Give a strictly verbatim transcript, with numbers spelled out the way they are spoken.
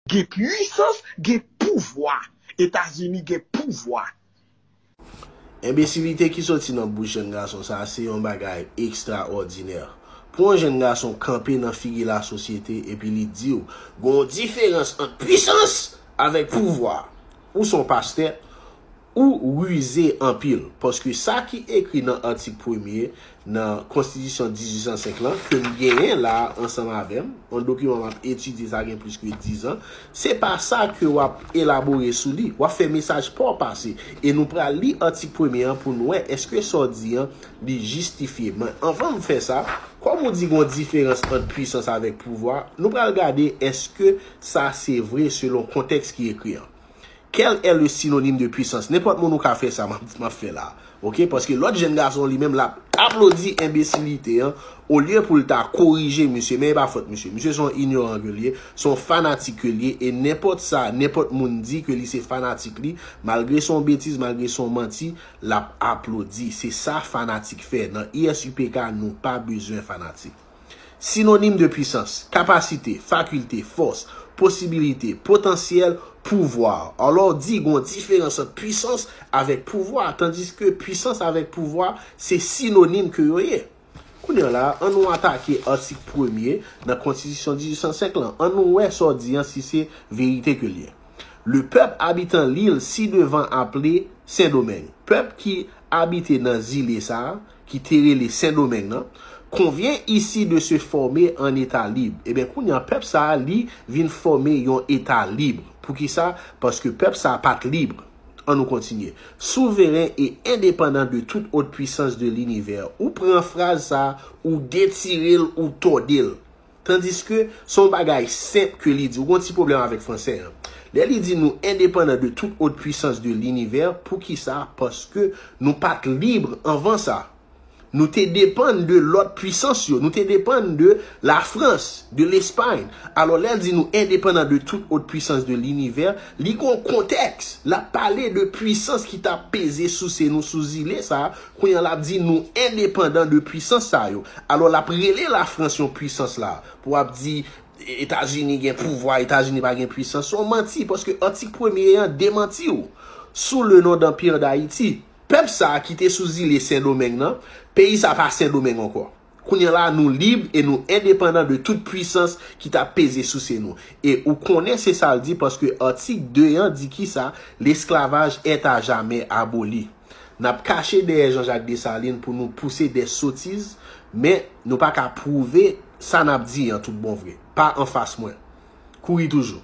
Gen pwisans, gen pouvwa. Etazini gen pouvwa. Enbesilite ki soti nan bouch jèn gason sa a se yon bagay ekstraòdinè. Pou yon jèn gason kanpe nan figi lasosyete epi li di w, gen yon diferans ant pwisans avèk pouvwa. Ou se yon pastè, ou rize anpil. Paske sa ki ekri nan atik premye nan Konstitisyon dizuit san senk lan, ke m genyen la ansanm avè m, yon dokiman m ap etidye sa gen plis ke diz an, se pa sa ke w ap elabore sou li. W ap fè mesaj pa w pase. E nou pral li atik premye an pou n wè èske sa w di an li jistifye. Men anvan m fè sa, kòm ou di gen yon diferans ant pwisans avèk pouvwa, nou pral gade èske sa se vre selon kontèks ki ekri an. Quel est le synonyme de puissance? Nenpòt moun ou ka fè sa, m ap m ap fè la. Oke? Paske lòt jèn gason li menm l ap aplodi enbesilite an, olye pou l ta korije misye, men e pa fòt misye. Misye se yon inyoran ke l ye, se yon fanatik ke l ye, e nenpòt sa, nenpòt moun di ke li se fanatik li, malgre se yon betiz, malgre se yon manti, l ap aplodi. Se sa fanatik fè. Nan I S U P K, nou pa bezwen fanatik. Sinonim de pwisans, kapasite, fakilte, fòs, posibilite, potansyèl, pouvwa. Alò, di gen yon diferans ant pwisans avèk pouvwa, tandiske pwisans avèk pouvwa se sinonim ke yo ye. Kounye a la, an nou atake atik premye nan Konstitisyon dizuit san senk lan. An nou wè sa w di an si se verite ke l ye. Le peuple habitant l'île ci-devant appelée Sendomeng. Pèp ki abite nan zile sa a, ki te rele Sendomeng nan, convient ici de se former en État libre. Ebyen, kounye a, pèp sa a, li vin fòme yon Eta lib. Poukisa? Paske pèp sa a pa t lib. An nou kontinye. Souverain et indépendant de toute autre puissance de l'univers. Ou pran fraz sa a, ou detire l, ou tòde l. Tandiske se yon bagay senp ke li di. Ou gen yon ti pwoblèm avèk fransè an. Lè li di nou endepandan de tout ot pwisans de linivè, poukisa? Paske nou pa t lib anvan sa. Nou te depann de lòt pwisans yo. Nou te depann de Lafrans, de Lespay. Alò, lè l di nou endepandan de tout ot pwisans de linivè, li gen yon kontèks. L ap pale de pwisans ki t ap peze souse nou sou zile sa a. Kounye a, l ap di nou endepandan de pwisans sa yo. Alò, l ap rele Lafrans yon pwisans la. Pou w ap di Etazini gen pouvwa, Etazini pa gen pwisans, se yon manti, paske atik premye an demanti w. Sous le nom d'Empire d'Haïti, pèp sa a ki te sou zile Sendomeng nan, peyi sa pa Sendomeng ankò. Kounye a la, nou lib e nou endepandan de tout pwisans ki t ap peze souse nou. E ou konnen se sa l di, paske atik de an di kisa? L'esclavage est à jamais aboli. N ap kache dèyè Jean-Jacques Dessalines pou nou pouse de sotiz, men nou pa ka pwouve sa n ap di an tout bon vre. Pa anfas mwen. Kouri toujou.